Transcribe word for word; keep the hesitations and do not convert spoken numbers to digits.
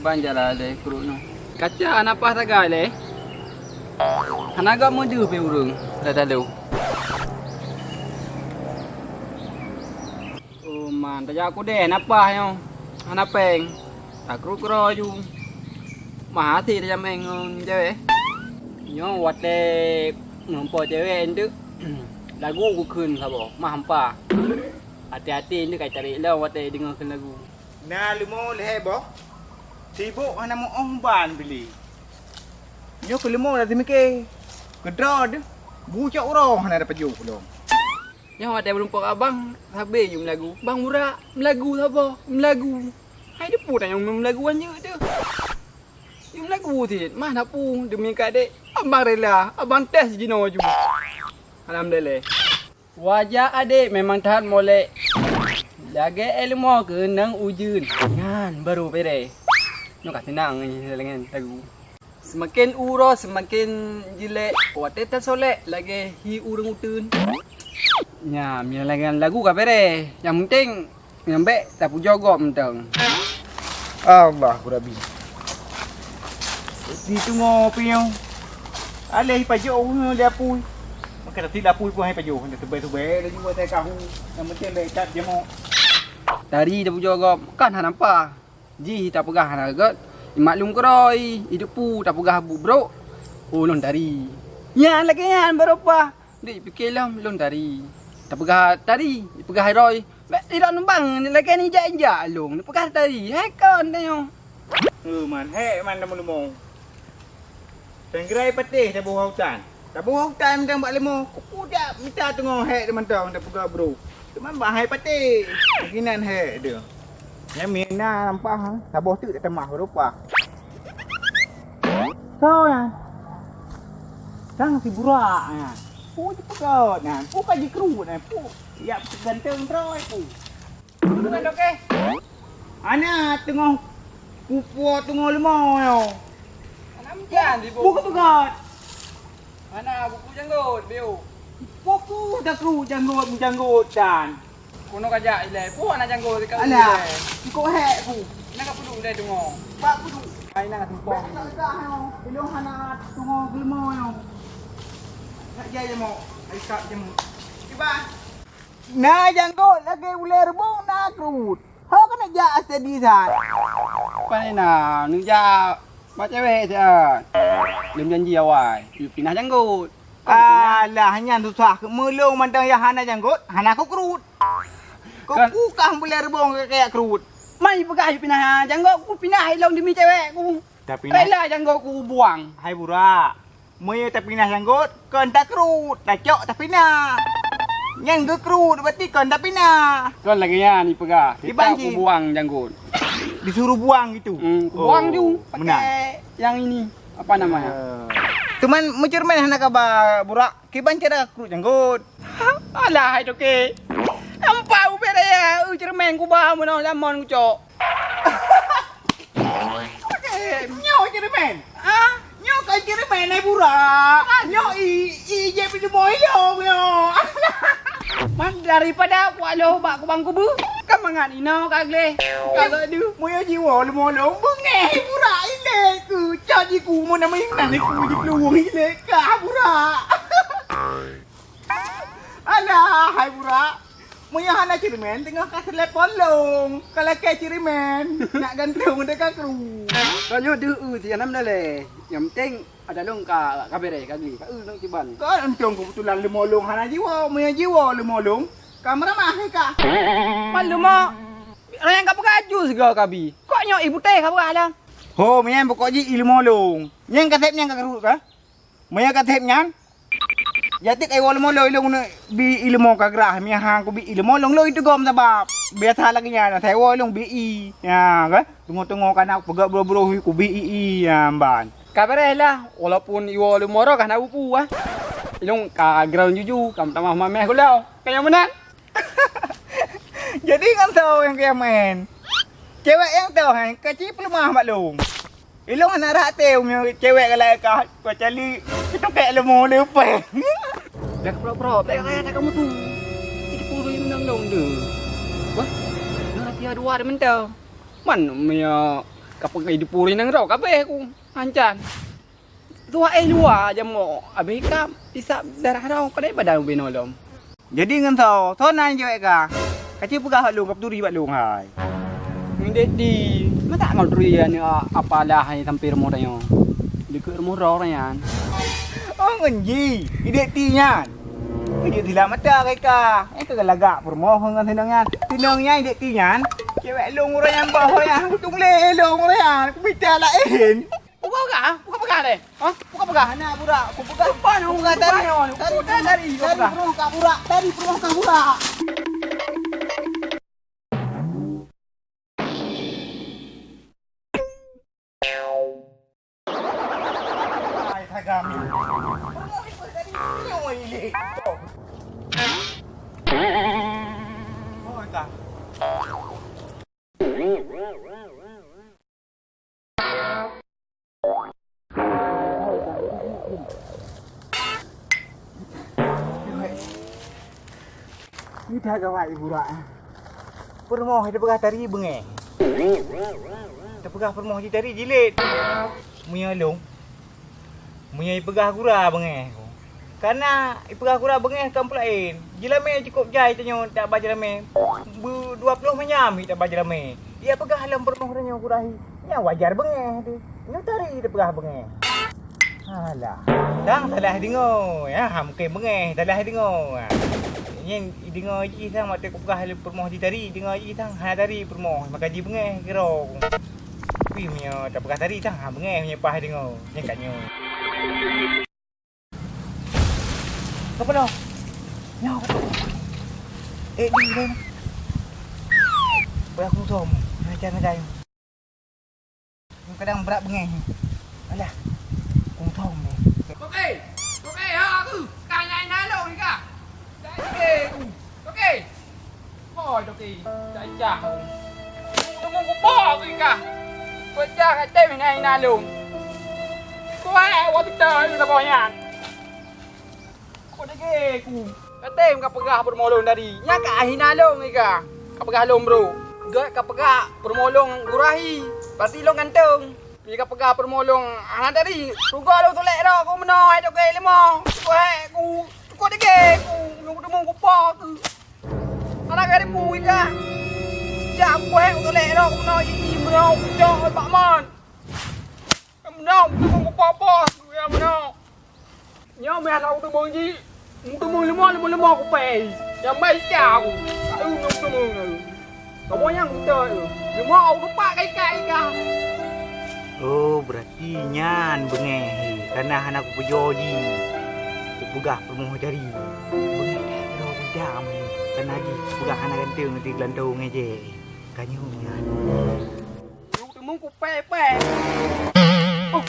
Ban jalan lé kruek nyoe. Kaca hana paih sagai lé. Hana gak meudeuh pih ureueng dah talo. Oh man, tajak kudeh hana paih nyoe. Hana péng. Takruet keudroe ju. Mah até tajameng ngon cewek. Nyoe watée meureumpok cewek eunteuk lagu kukheun saboh, mah hampa. Até-até eunteuk ka cari lom watée deungoe kheun lagu. Na leumo lhée boh, sibok hana meu-ong ban bili. Nyoe keu leumo dah teumike, keudroe deuh, bu cok uroe hana dapat jok lom. Nyoe watée meureumpok abang, sabe ju meulagu. Bang Burak, meulagu saboh, meulagu. Hai deupeu tanyong meulagu anjeuk teuh. Ju meulagu cit, mah na pu, demi keu adék. Abang rela, abang tes jinoe ju. Alhamdulillah. Wajah adék memang that molek. Lagée ilmu keunong ujeuen. Nyan baru beres. Nyoe ka seunang nyoe lagu. Seumaken uroe seumaken jeulék, watée tasolek lagée hi ureueng uteuen. Nyan, meunyoe lagée nyan lagu ka beres. Nyang penting, nyang bék tapujoe gob mantong. Allahu Rabbi. Di tungoe piôh. Aléh pajoh ureueng di apui. Maka tati lapui pun hai pajoh, hana teubai-teubai laju asai kahu. Nyang penting bék ikat jamok. Tari tapujoe gob, kan hana nampak. Jih tapeugah hana gét, imaklum keudroe, ideupu tapeugah bu brok, oh lôn tari. Nyan lagée nyan baroe pah, dek pike lom lôn tari. Tapeugah tari, ipeugah roe, bék sidroe numbang lagée nijak-injak lôn, neupeugah tari, hai kon tanyoe. Heuman, hék man lamong-lamong. Sanggerai patéh taboh utan. Taboh utan mantong bak leumo. Kuku jak mita teungoh hék mantong tapeugah bro. Teuma bah hai patéh. Mungkinan hék deuh. Nyan mina lampah, taboh teuk tamah rupa. Kau nyan. Sang si burak nyan. Pu jipeugah nyan. Pu ka jikruet nyan. Pu yak ganteng droe pu. Bukan dokeh. Ana teungoh kupuo teungoh leumo nyoe. Ana meujan di bu. Bukan peugah. Ana buku janggut biu. Buku dah kru janggut mejanggut dan. Kono kajak ilai. Pu ana janggut dekat. Alah, kok hek ku. Nak ka pulu dai teungoh. Bak pulu. Ai nak tumpong. Ilong hana teungoh gelmo nyoe. Nak jai jemo. Ai kap jemo. Kiban. Na janggot lagée ulée reubong na kruet. Ho keuneuk jak steady that. Pane na, neujak bak cewek siat. Lôn janji awai, yue pinah janggot. Alah, nyan susah. Meulong mantong nyang hana janggot, hana kukruet. Kan kukah ulée reubong keu kaya kruet. Mai peugah yue pinah janggot, kupinah ilong demi cewek ku. Tapi na rela janggot kubuang. Hai burak. Meunyoe tapinah janggot, kon takruet, tacok tapinah. Nyan geukruet, berarti kon tapinah. Kon lagée nyan ipeugah. Kiban cit? Kita kubuang janggot. Disuruh buang gitu? Hmm, kubuang ju. Oh, meunan. Pakai yang ini, apa namanya? Eh. Teuma meuceureumen hana kaba burak, kiban cara kruet janggot. Alah, hai toke. Nampak ubé raya, eu, ceureumen kuba meunoe lamon kucok. Nyoe ceureumen. Ah, nyoe kan ceureumen ai burak. Nyoe i, i je pih leumo ilong nyoe. Man daripada kuat loh bak kubang kubu, kan mangat inoe ka gleh. Ka gadu. Moyo jiwoe leumo long beungeh burak ilek ku. Cok jiku mon nama inan ku jipluwong ilek ka burak. Alah, hai burak. Meunyoe hana ceureumen, teungoh ka telepon long. Ka lakée ceureumen, nak gantung deka kru. Tanyoe deuh eu sianam dalé. Nyang penting ada long ka, ka bereh, ka gli, ka eu nang kiban. Ka untông keubeutulan leumo long hana jiwoe. Meunyoe jiwoe leumo long, ka meuramah ka. Malum mo. Orang nyang ka peugah aju sigoe kabi. Kok nyoe ié putéh ka peugah lah. Ho, meunyan pokok jih i leumo long. Nyang ka sép nyang ka kru ka? Meunyoe ka sép nyan, Jatik ai woe leumo lôn, ilong keuneuk bi ié leumo ka grah, meuhang kubi ié leumo lôn, lôn iteugoe sabab. Biasa lagée nyan, asai woe lôn bi ié. Nya, kan? Teungoh-teungoh kana peugah broh-broh kubi ié, nya, ban. Ka beureh lah, walaupun iwoe leumo roh ka na bupu, ah. Ilong ka grah juju, ka meutamah mameh gula. Ka nyang meunan. Jadi ngon soe nyang keu main? Cewek nyang toh, hai, ka ci peuleumah bak lôn. Ilong hana rhah até meunyoe cewek galak kah, kacali, keutokek leumo leupeh. Dak keurok-keurok, bèk raya dak kamu tu. Itu puru inong dong tu. Wah, nyoe lagi dua ada mentah. Man meunyoe Ka peugi dipuri nanggroe kabeh ku hancan. Tuha éh luwa jamok, abéh ka isap darah droe kadai badan ubé nolom. Jadi ngon soe, soe nan cewek ka? Ka ci peugah bak lôn, ka peuturi bak lôn hai. Ngon Dek Ti, masa ngon turi aneuk apalah hai sampai rumoh tanyoe. Dikeue rumoh droe nyan. Oh ngon ji, i Dek Ti nyan. Keu jeuet silap mata kai ka. Eh keu lagak peurumoh ngon sinong nyan. Sinong nyan i Dek Ti nyan. Cewek lôn uroe nyan boh nyan, kutung lé lôn uroe nyan. Kumita laén. Buka peugah, buka peugah lé. Ha? Buka peugah. Hana burak, aku peugah. Apa yang buka tadi? Tadi, tadi, tadi, tadi, perumoh ka burak. Tadi perumoh ka burak. Hai, sagam. Perumoh ni tadi nyoe ilik. Oh, tak. Ni that gawat ibu rak. Peurumoh teupeugah tari beungéh. Teupeugah peurumoh jitari jilét. Meunyoe lôn, meunyoe ipeugah gura beungéh, kana ipeugah gura beungéh kon peulaén. Jeulamé cukôp jai tanyoe taba jeulamé. Beu dua ploh manyam hi taba jeulamé. Ia peugah lom peurumoh tanyoe gura hi. Nyan wajar beungéh teuh. Nyoe tari teupeugah beungéh. Alah. Tang salah deungoe, ya, ha, mungken beungéh salah deungoe. Ha. Nyan deungoe jih sang watèe kupeugah lé peurumoh jitari, deungoe jih sang hana tari peurumoh, maka jibeungéh keudroe. Tapi meunyoe tapeugah tari sang ha beungéh meunyoe paih deungoe. Nyan ka nyoe. Keupeue lom? Nyoe keupeue? Eh, di laén. Payah kungsom. Macam-macam. Kadang brat beungéh. Alah. Kungsom deh. Toke! Toke, ha aku. Ka nyai nalong ni ka. Toke! Toke! Hoi, Toke. Cacah. Tunggu kupo aku ni ka. Pecah kat tem nyai nalong. Kuat, wah, betul, saboh nyan. Kok dege ku? Katem ka peugah peurumoh lôn tadi. Nyan ka hina lôn ika. Ka peugah lôn brok. Gèt ka peugah peurumoh lôn gura hi. Berarti lôn ganteng. Nyan ka peugah peurumoh lôn hana tadi. Tugoe lôn tulek droe ku meunoe hai toke leumo. Tugoe hai ku. Kok dege ku. Lôn teumong ku po ku. Hana ka ribu ika. Jak ku hai ku tulek droe ku meunoe i meunoe ku cok bak mon. Meunoe ku teumong ku po-po. Ku ya meunoe. Nyoe meuh hana udeueng jih. Udeueng leumo, leumo-leumo kupée. Nyang bai ica aku. Ka eu nyang udeueng. Kamoe nyang beutôi. Leumo udeueng pat ka ikat-ikat. Oh, berarti nyan beungéh. Kana hana kupeujoe jih. Kupeugah peurumoh jari. Beungéh that droe bidang. Kana jih kupeugah hana ganteng nanti geulantong ngejek. Ka nyoe nyan. Teumong kupée-pée. Oh.